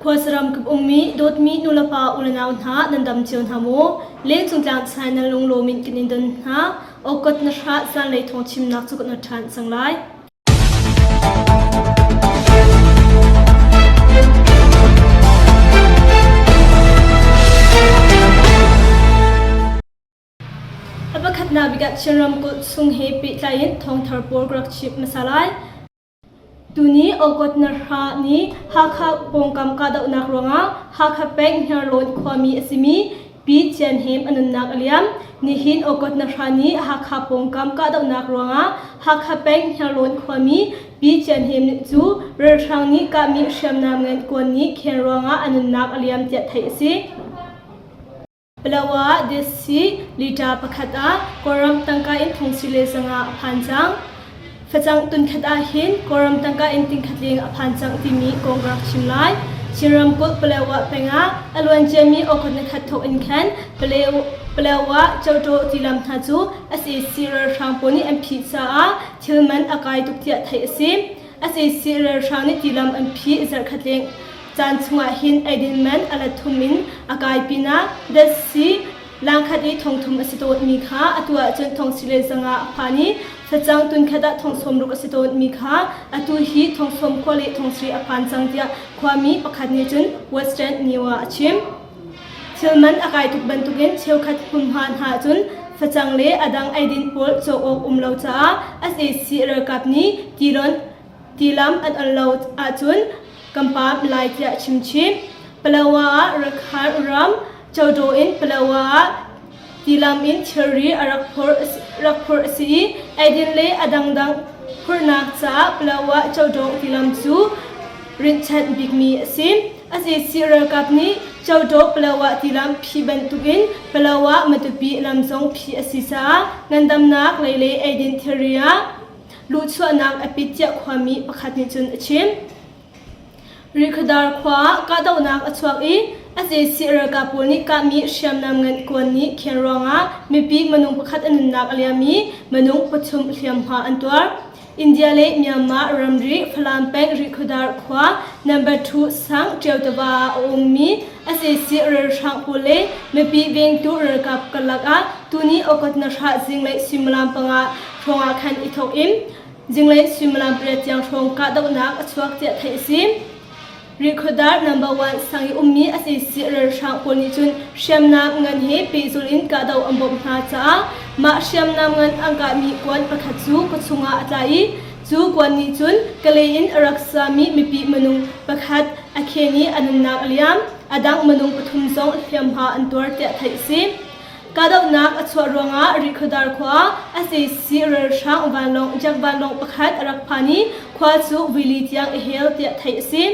Khuasaram kip ummi dawtmi nulepa ulenau hna nan dam cio hna maw? Lengcung tlang chai nan lunglawm in kan in don hna. Okot na hra zanlei thawng chimnak cu kan ṭhan cang lai. A pakhatnak bik ah Chin ramkulh chung he pehtlai in thawngthar pawl ka rak chimh hmasa lai. Tuni August na hra nih Hakha pawngkam kahdohnak ruangah Hakha peng Hniarlawn khuami a simi Pi Cian Hem a nunnak a liam. Nihin August na hra nih Hakha pawngkam kahdohnak ruangah Hakha peng Hniarlawn khuami Pi Cian Hem cu ralhrang nih kahmi hriamnam ngan kuan nih khen ruangah a nunnak a liam tiah theih a si. Palawa desi liter pakhat ah Kawlram tangka in thongsi le zanga a phan cang. Facang tunkhat ah hin Kawlram tangka in tingkhat leng a phan cang timi kong ka rak chim lai. Chin ramkulh Palawa peng ah a luanciami awkhat na khat thawk in khan Palawa Cotaw tilam hna cu sac ralhrang pawl nih an phih caah thil man a kai tuk tiah theih a si. Sac ralhrang nih tilam an phih zarhkhat leng Caan chungah hin eidin man a let thum in a kai pinah datsi langkhat i thongthum a si tawnmi kha atu ahcun thongsi le zanga a phan i facang tunkhat ah thong sawmruk a si tawnmi kha atu hi thong sawm khua le thongsarih a phan cang tiah khuami pakhat nih cun Western New ah a chim. Thil man a kai tuk bantukin cheukhat hmunhma hna cun facang le a dang eidin pawl cawk awk um lo caah sac ralkap nih tilawn Tilam an on lo ahcun kan paam lai tiah chim chih. Palawa ah Rakhine ram Codaw in Palawa ah tilam in thilri a rak phurh a si i eidin le a dangdang phurhnak caah Palawa Codaw tilam cu rinhchanh bikmi a si. Sac ralkap nih Codaw Palawa tilam phi bantukin Palawa Matupi lam zong phi a si caah ngandamnak lei le eidin thilri ah luhchuahnak a pit tiah khuami pakhat nih cun a chim. Rikhdar khua ah kahdohnak a chuak i sac ralkap pawl nih kahmi hriamnam ngan kuan nih khen ruangah mipi minung pakhat a nunnak a liam i minung pathum hliamhma an tuar. India le Myanmar ramri Falam peng Rikhodar khua number 2 sang Ṭiautava ah a ummi sac ralhrang pawl le mipi vengtu ralkap karlak ah tuni August na hra zinglei suimilam panga hrawngah khan i thawk in zinglei suimilam pariat tiang hrawng kahdohnak a chuak tiah theih a si. Rikhodar number one sang i ummi sac ralhrang pawl nih cun hriamnam ngan he pehzulh in kahdoh an bawmh hna caah mah hriamnam ngan an kahmi kuan pakhat cu khuachung ah a tla i cu kuan nih cun Kalay in a rak sami mipi minung pakhat a khen i a nunnak a liam. A dang minung pathum zong hliamhma an tuar tiah theih a si. Kahdohnak a chuah ruangah Rikhodar khua sac ralhrang vanlawng jet vanlawng pakhat a rak phan i khua cu vuili tiang a hel tiah theih a si.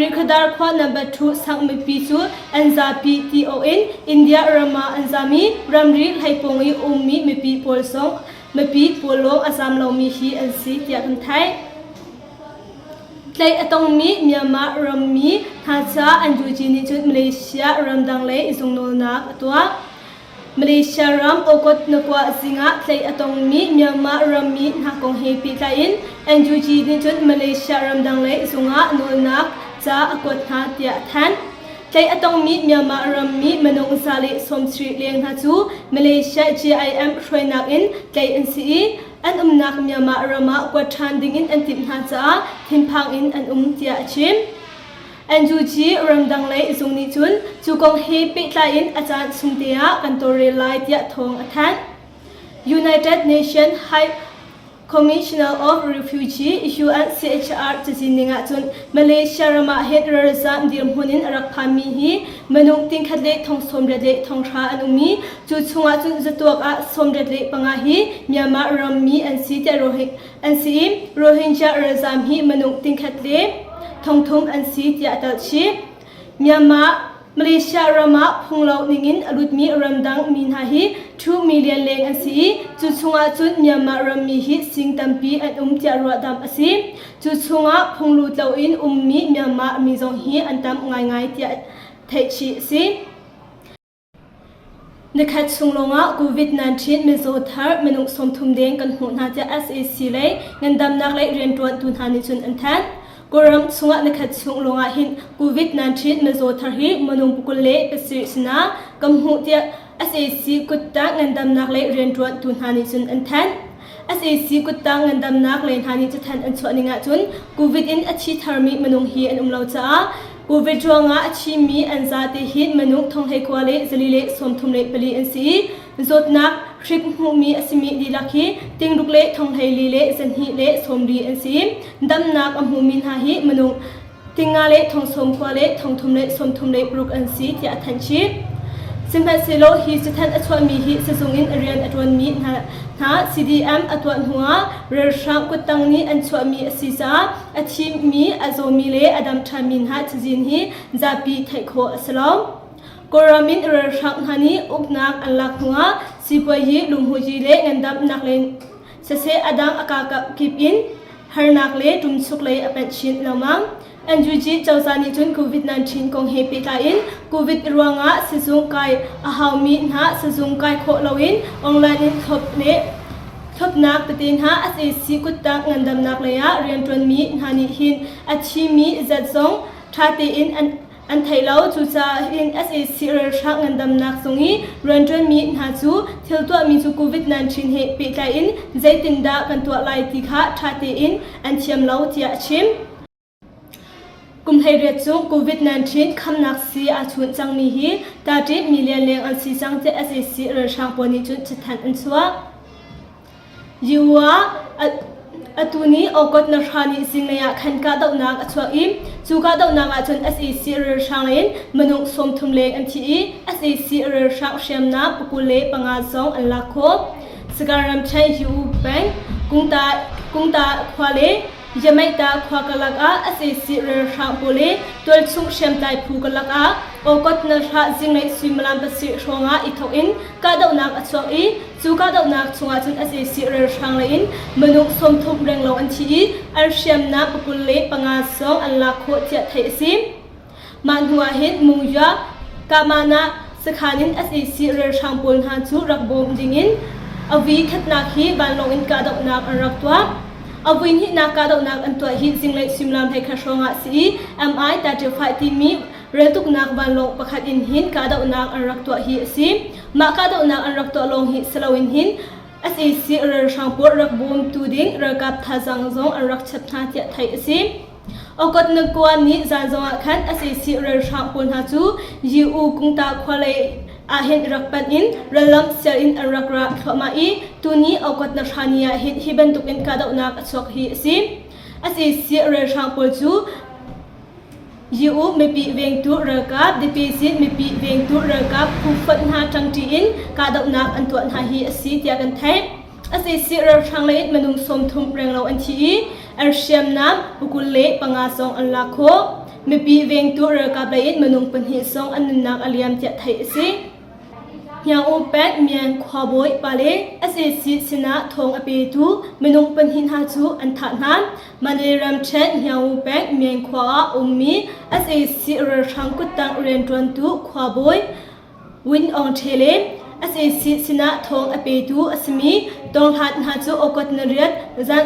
Rikhodar khua number 2 sang mipi cu an zapi ti awk in India ram ah an zam i ramri hleipawng i ummi mipi pawl zong mipi pawl lawng a zam lomi hi an si tiah kan theih. Tlaih a tongmi Myanmar rammi hna caah an UG nih cun Malaysia ramdang lei zungnawlnak a tuah. Malaysia ram Okot Nakua zingah tlaih a tongmi Myanmar rammi hna kong he pehtlai in NUG nih cun Malaysia ramdang lei zungah nawlnak ca a kuat hna tiah a thanh. Tlaih a tongmi Myanmar rammi minung 170 leng hna cu Malaysia JIM hruainak in tlaih an si i an umnak Myanmar ram ah kuat ṭhan dingin an timh hna caah thinphang in an um tiah a chim. NUG ramdang lei zung nih cun cu kong he pehtlai in a caan chung te ah kan tawlrel lai tiah thawng a thanh. United Nations High Commissioner of Refugee UNHCR cazin ning ahcun Malaysia ram ah hin ralzam dirhmun in a rak phanmi hi minung tingkhat le thong sawmriat le thonghra an um i cu chungah cun zatuak ah 85 hi Myanmar rammi an si tiah an si i Rohingya ralzam hi minung tingkhat le thongthum an si tiah a telh chih. Myanmar Malaysia ram ah phunglo ningin a lutmi ramdang mi hna hi 2 million leng an si i cu chungah cun Myanmar rammi hi sing tampi an um tiah ruahdamh a si. Cu chungah phunglut loin ummi Myanmar mi zong hi an tam ngaingai tiah theih chih a si. Nikhat chung lawngah COVID-19 mizaw thar minung 30 deng kan hmuh hna tiah sac lei ngandamnak lei rianṭuantu hna nih cun an thanh. Kawlram chungah nikhat chung lawngah hin COVID-19 mizaw thar hi minung pakul le pasarih sinah kan hmuh tiah sac kuttang ngandamnak lei rianṭuantu hna nih cun an thanh. Sac kuttang ngandamnak lei hna nih cathanh an chuah ning ahcun COVID in a thi tharmi minung hi an um lo caah COVID ruangah a thimi an zate hi minung thonghlei le 434 an si i zawtnak hrik hmuhmi a simi dihlak hi tingruk le thonghlei le zahnih le sawmli an si. Damnak a hmumi hna hi minung tinga le thongsawm khua le thongthum le sawmthum le paruk an si tiah a thanh chih. Sihmanhsehlaw hi cathanh a chuahmi hi sizung in a rian a ṭuanmi hna hna CDM a tuah hnuah ralhrang kuttang nih an chuahmi a si caah a thimi, a zawmi le a dam ṭhanmi hna cazin hi zapi theih khawh a si lo. Kawlram in ralhrang hna nih uknak an lak hnuah sipuayi, lumhuyi le ngandamnak lei siseh a dang a kakip in harnak le ṭumchuk lei a panh chin lengmang. NUG cozah nih cun COVID-19 kong he pehtlai in COVID ruangah sizung kai a haumi hna sizung kai khawh loin online in thlop le thlopnak tete hna sac kuttang ngandamnak lei ah rianṭuanmi hna nih hin a thimi zat zong ṭha tein an an thei lo. Cucaah hin sac ralhrang ngandamnak zung i rianṭuanmi hna cu thil tuahmi cu COVID-19 he pehtlai in zeitindah kan tuah lai ti kha ṭha tein an thiam lo tiah a chim. Kum 18 chung COVID-19 khamnak sii aa chunh cangmi hi 30 million leng an si cang tiah sac ralhrang pawl nih cun cathanh an chuah. EU ah atu ni August na hra ni zinglei ah khan kahdohnak a chuak i cu kahdohnak ah cun sac ralhrang in minung 30 leng an thi i sac ralhrang hriamnam 25 zong an lak khawh. Sagan ramṭhen EU peng Kungta Kungta khua le Yamaita khua karlak ah sac ralhrang pawl le tualchung hriamtlai phu karlak ah August na hra zinglei suimilam pasarih hrawng ah i thawk in kahdohnak a chuak i Cu kahdohnak chungah cun sac ralhrang lei in minung 30 renglo an thi i an hriamnam 25 zong an lak khawh tiah theih a si. Mah hnu ah hin Mungya Kahmana sakhan in sac ralhrang pawl hna cu rak bawm dingin a vui khatnak hi vanlawng in kahdohnak an rak tuah. A vui hnihnak kahdohnak an tuah hi zinglei suimilam 11 hrawng ah a si i MI 35 timi reltuknak vanlawng pakhat in hin kahdohnak an rak tuah hi a si. Mah kahdohnak an rak tuah lawng hi si loin hin sac ralhrang pawl rak bawmtu ding ralkap thazaang zong an rak chap hna tiah theih a si. Okot Nagkua nih zan zongah khan sac ralhrang pawl hna cu Yu Kungta khua lei ah hin rak panh in rallam sial in an rak ra thluahmah i tuni Okot Nahrani ah hin hi bantukin kahdohnak a chuak hi a si. Sac ralhrang pawl cu EU mipi vengtu ralkap Dipizin mipi vengtu ralkap phu fonh hna ṭangṭi in kahdohnak an tuah hna hi a si tiah kan theih. Sac ralhrang lei in minung 30 renglo an thi i an hriamnam 25 zong an lak khawh. Mipi vengtu ralkap lei in minung pahnih zong an nunnak a liam tiah theih a si. Hniang-U peng Myan khuabawi pa le sac sinah thawng a petu minung pahnih hna cu an thah hna. Mandalay ramṭhen Hniang-U peng Myan khua ah ummi sac ralhrang kuttang rianṭuantu khuabawi Win Aung Htwe le sac sinah thawng a petu a simi Tawng Hlat hna cu August ni riat zan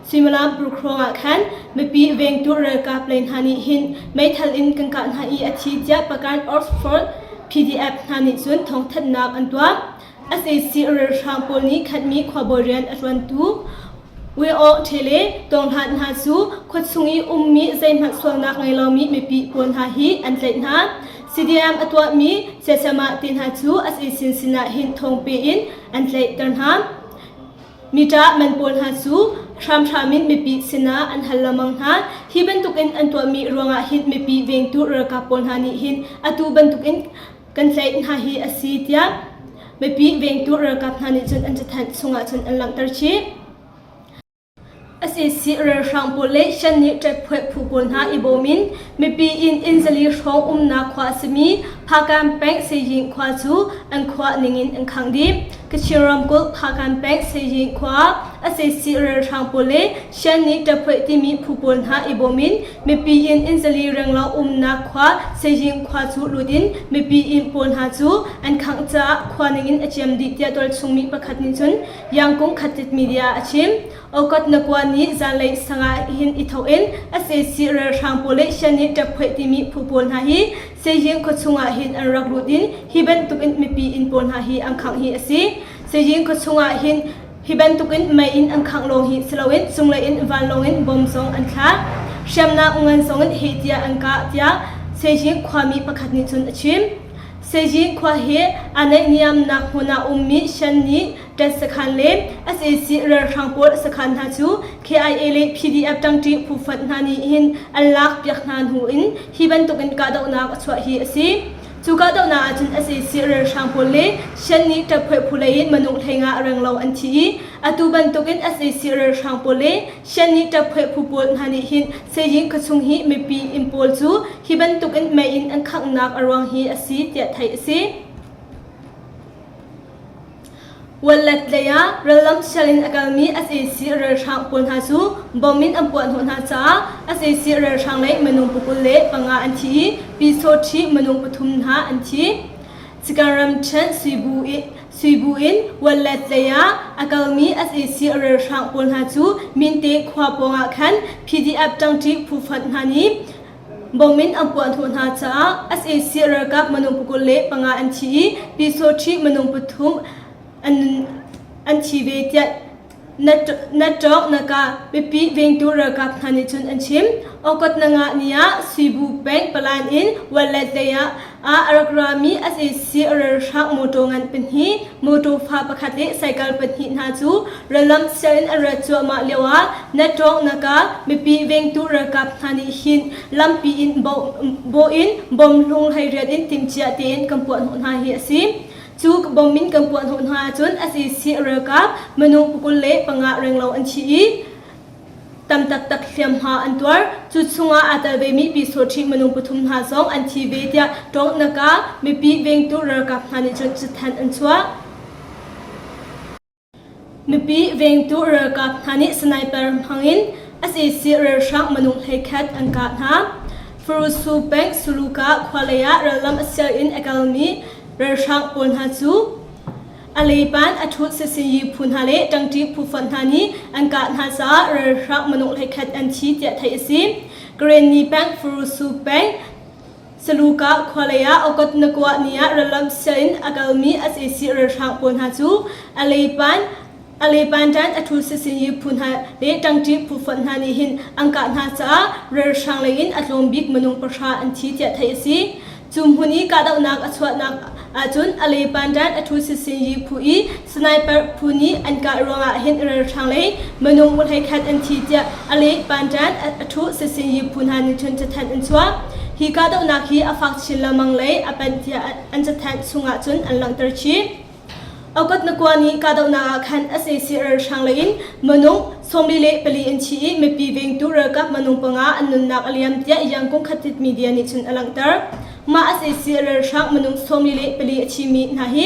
suimilam paruk hrawng ah khan mipi vengtu ralkap lei hna nih hin meithal in kan kah hna i a thi tiah Pagan Oxford PDF hna nih cun thawngthanhnak an tuah. Sac ralhrang pawl nih khatmi khuabawi rian a ṭuantu Weo Htwe le Tawng Hlat hna cu khuachung i ummi zeihmanh sualnak ngei lomi mipi pawl hna hi an tlaih hna. CDM a tuahmi siasiamah te hna cu sac sinah hin thawng pe in an tlaihter hna. Mita man pawl hna cu hramhram in mipi sinah an hal lengmang hna. Hi bantukin an tuahmi ruangah hin mipi vengtu ralkap pawl hna nih hin atu bantukin kan tlaih hna hi a si tiah mipi vengtu ralkap hna nih cun an cathanh chungah cun an langhter chih. Sac ralhrang pawl le Shan nih ṭekphueh phu pawl hna i bawm in mipi inn inn zali hrawng umnak khua a simi Phakam peng Seying khua cu an khua ningin an khangh dih. Kachin ramkulh Phakan peng Seyin khua ah sac ralhrang pawl le Shan nih ṭaphuih timi phu pawl hna i bawm in mipi inn inn zali renglo umnak khua Seyin khua cu lut in mipi inn pawl hna cu an khangh caah khua ningin a ciam dih tiah tualchung mi pakhat nih cun Yangkung Khatit Media ah a chim. Okot Nakua nih zanlei sangah hin i thawk in sac ralhrang pawl le Shan nih ṭaphuih timi phu pawl hna hi Seyin khuachung ah hin an rak lut in hi bantukin mipi inn pawl hna hi an khangh hi a si. Seyin khuachung ah hin hi bantukin mei in an khangh lawng hi si loin cunglei in vanlawng in bom zong an thlak. Hriamnam ngan zong in heh tiah an kah tiah Seyin khuami pakhat nih cun a chim. Seyin khua hi aa naihniamnak hmun ah ummi Shan nih ṭet sakhan le sac ralhrang pawl sakhan hna cu KIA le PDF ṭangṭi phu fonh hna nih hin an lak piak hna hnu in hi bantukin kahdohnak a chuah hi a si. Cu kahdohnak ahcun sac ralhrang pawl le Shan nih ṭaphuai phu lei in minung 15 renglo an thi i atu bantukin sac ralhrang pawl le Shan nih ṭaphuai phu pawl hna nih hin Seyin khuachung hi mipi inn pawl cu hi bantukin mei in an khanghnak a ruang hi a si tiah theih a si. Wallet lei ah rallam sial in a kalmi sac ralhrang pawl hna cu bomb in an puahhnawh hna caah sac ralhrang lei minung 25 an thi i Pyisawṭhi minung pathum hna an thi. Chikan ramṭhen Suibu in Wallet lei ah a kalmi sac ralhrang pawl hna cu Minte khua pawngah khan PDF ṭangṭi phu fonh hna nih Bom in an puahhnawh hna caah sac ralkap minung 25 an thi i Pyisawṭhi minung pathum an thi ve tiah Natṭawk Naka mipi vengtu ralkap hna nih cun an chim. Okot na ngah ni ah Suibu peng Palan in Wallet lei ah a rak rami sac ralhrang mawṭaw ngan pahnih, mawṭaw fa pakhat le cycle pahnih hna cu rallam sial in an rat cuahmah lioah Natṭawng Naka mipi vengtu ralkap hna nih hin lampi in bawh in bom hlung 18 in timhcia tein kan puahhnawh hna hi a si. Cu bom in kan puahhnawh hna ahcun sac ralkap minung 25 renglo an thi i tam taktak hliamhma an tuar. Cu chungah aa tel vemi Pyisawṭhi minung pathum hna zong an thi ve tiah Ṭawng-Naka mipi vengtu ralkap hna nih cun cathanh an chuah. Mipi vengtu ralkap hna nih sniper hmangin sac ralhrang minung 11 an kah hna. Farusu peng Suluka khua lei ah rallam a sial in a kalmi ralhrang pawl hna cu A leipan a ṭhut sisinyi phu hna le ṭangṭi phu fonh hna nih an kah hna caah ralhrang minung 11 an thi tiah theih a si. Karenni peng Furusu peng Saluka khua lei ah Okot Nakua ni ah rallam sial in a kalmi sac ralhrang pawl hna cu a leipan a leipan ṭan a ṭhu sisinyi phu hna le ṭangṭi phu fonh hna nih hin an kah hna caah ralhrang lei in a tlawm bik minung pahra an thi tiah theih a si. Cu hmun i kahdohnak a chuahnak ahcun a le pandan a ṭhu sisin phu i sniper phu nih an kah ruangah hin ralhrang lei minung 11 an thi tiah a le pandan a ṭhu sisin phu hna nih cun cathanh an chuah. Hi kahdohnak hi a fak chin lengmang lei a panh tiah an cathanh chungah cun an langhter chih. Okot na kua nih kahdohnak ah khan sac ralhrang lei in minung 44 an thi i mipi vengtu ralkap minung panga an nunnak a liam tiah Yangkung Khatit Media nih cun a langhter. Mah sac ralhrang minung 44 a thimi hna hi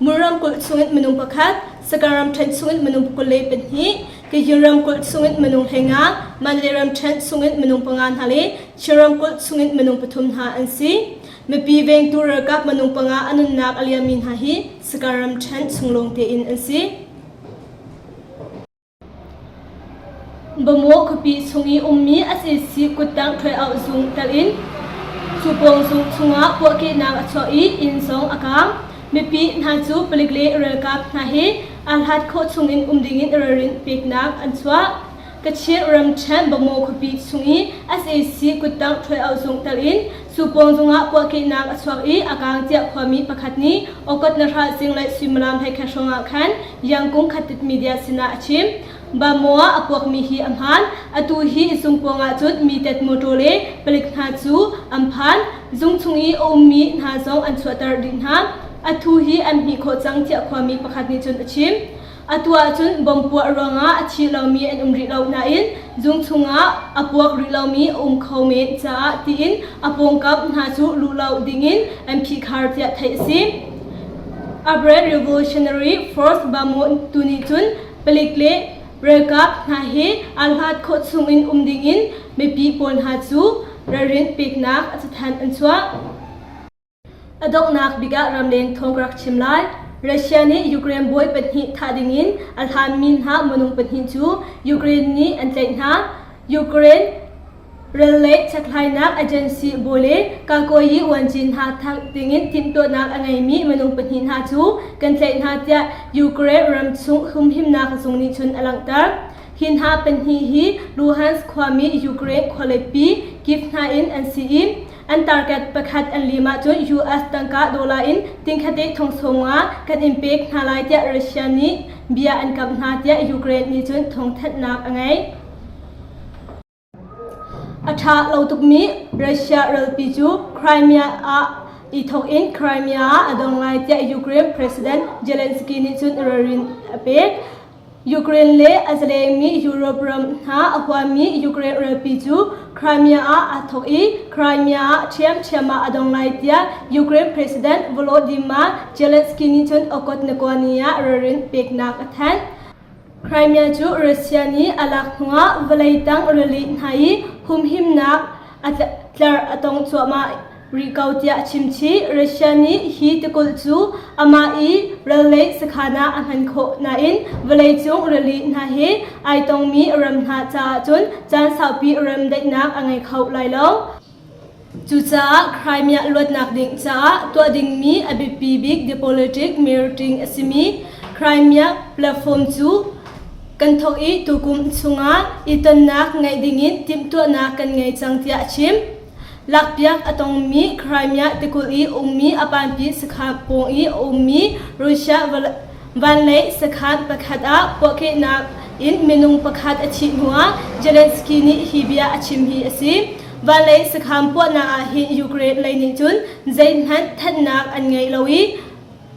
Mur ramkulh chungin minung pakhat, Sagaing ramṭhen chungin minung 22, Kayin ramkulh chungin minung 15, Mandalay ramṭhen chungin minung panga hna le Chin ramkulh chungin minung pathum hna an si. Mipi vengtu ralkap minung panga a nunnak a liammi hna hi Sagaing ramṭhen chung lawng tein an si. Bamaw khuapi chung i ummi sac kuttang ṭhuai-auh zung telh in Supawng zung chungah puahkehnak a chuah i inn zong a kaang. Mipi hna cu palik le ralkap hna he aa hlat khawh chungin um dingin ralrin peknak an chuah. Kachin ramṭhen Bamaw khuapi chung i sac kuttang ṭhuai-auh zung telh in Supawng zung ah puahkehnak a chuak i a kaang tiah khuami pakhat nih Okot Nahra zinglei suimilam 11 hrawng ah khan Yangkung Khatit media sinah a chim. Bamaw ah a puakmi hi a hmaan. Atu hi zung pawng ah cun mitet mawṭaw le palik hna cu an phan. Zung chung i a ummi hna zong an chuahter dih hna. Athu hi an hmih khawh cang tiah khuami pakhat nih cun a chim. Atu ahcun bomb puah ruangah a thi lomi an um rih lo nain zung chungah a puak rih lomi a um kho men caah tiin a pawngkam hna cu luh lo dingin an phihkhar tiah theih a si. Afghan Revolutionary Force Bamu tu nih cun palik le ralkap hna he aa hlat khawh chungin um dingin mipi pawl hna cu ralrin peknak a cathanh an chuah. A donghnak bik ah ramleng thawng ka rak chim lai. Russia nih Ukraine bawi pahnih thah dingin a hlanmi hna minung pahnih cu Ukraine nih an tlaih hna. Ukraine ral lei chekhlainak agency bawi le Kakoyi uanci hna thah dingin timhtuahnak a ngeimi minung pahnih hna cu kan tlaih hna tiah Ukraine ramchung humhimnak zung nih cun a langhter. Hi hna pahnih hi Luhansk khuami Ukraine khualipi Kyiv hna in an si i An target pakhat an lim ahcun US tangka dollar in tingkhate thong sawmnga kan in pek hna lai tiah Russia nih bia an kamh hna tiah Ukraine nih cun thawngthanhnak a ngei. A ṭha lo tukmi Russia ralpi cu Crimea ah i thawk in Crimea ah a dong lai tiah Ukraine President Zelensky nih cun ralrin a pek. Ukraine le a zalengmi Europe ram hna a huami Ukraine ralpi cu Crimea ah aa thawk i Crimea ah ṭhiamṭhiam ah a dong lai tiah Ukraine President Volodymyr Zelensky nih cun August ni kua ni ah ralrin peknak a thanh. Crimea cu Russia nih a lak hnuah vawlei tang rili hna i humhimnak a tler a tong cuahmah rih ko tiah a chim chih. Russia nih hi tikulh cu amah i rallei sakhan ah a hman khawh nain vawleicung rili hna he ai tongmi ram hna caah cun caan saupi remdaihnak a ngei kho lai lo. Cucaah Crimea luatnak ding caah tuah dingmi a biapi bik diplomatic meeting a simi Crimea platform cu kan thawk i tukum chungah i tonnak ngeih dingin timhtuahnak kan ngei cang tiah a chim. Lakpiak a tongmi Crimea tikulh i ummi a panpi sakhan pawng i a ummi Russia vanlei sakhan pakhat ah puahkehnak in minung pakhat a thih hnuah Zelensky nih hi bia a chim hi a si. Vanlei sakhan puahnak ah hin Ukraine lei nih cun zeihmanh thanhnak an ngei lo i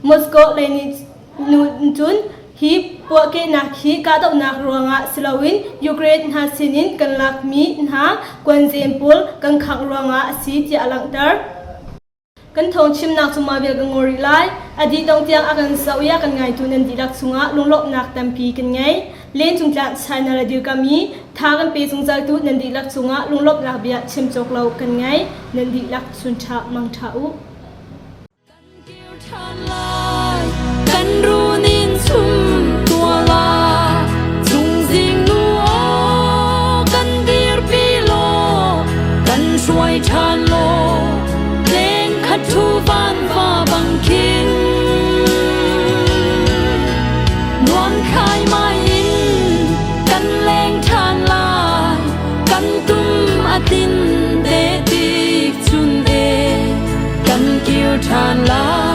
Moscow lei nih cun hi puahkehnak hi kahdohnak ruangah si loin Ukraine hna sinin kan lakmi hna kuanzen pawl kan khangh ruangah a si tiah a langhter. Kan thawng chimnak cu mah vial kan ngol rih lai. A dih dong tiang a kan zoh i a kan ngaitu nan dihlak chungah lunglawmhnak tampi kan ngei. Lencung tlang China le dirkam i tha kan pe zungzaltu nan dihlak cungah lunglawmhnak bia chim cawk lo kan ngei. Nan dihlak chun ṭha mang ṭha u. Kan kir ṭhan lai, kan runin chum tua la, chungzing nu aw kan dirpi law, kan hruai ṭhan law, leng khat thu van va bang khin. Nuam khai mai in kan leng ṭhan lai, kan tum a tin te tik chun e. Kan kir ṭhan lai.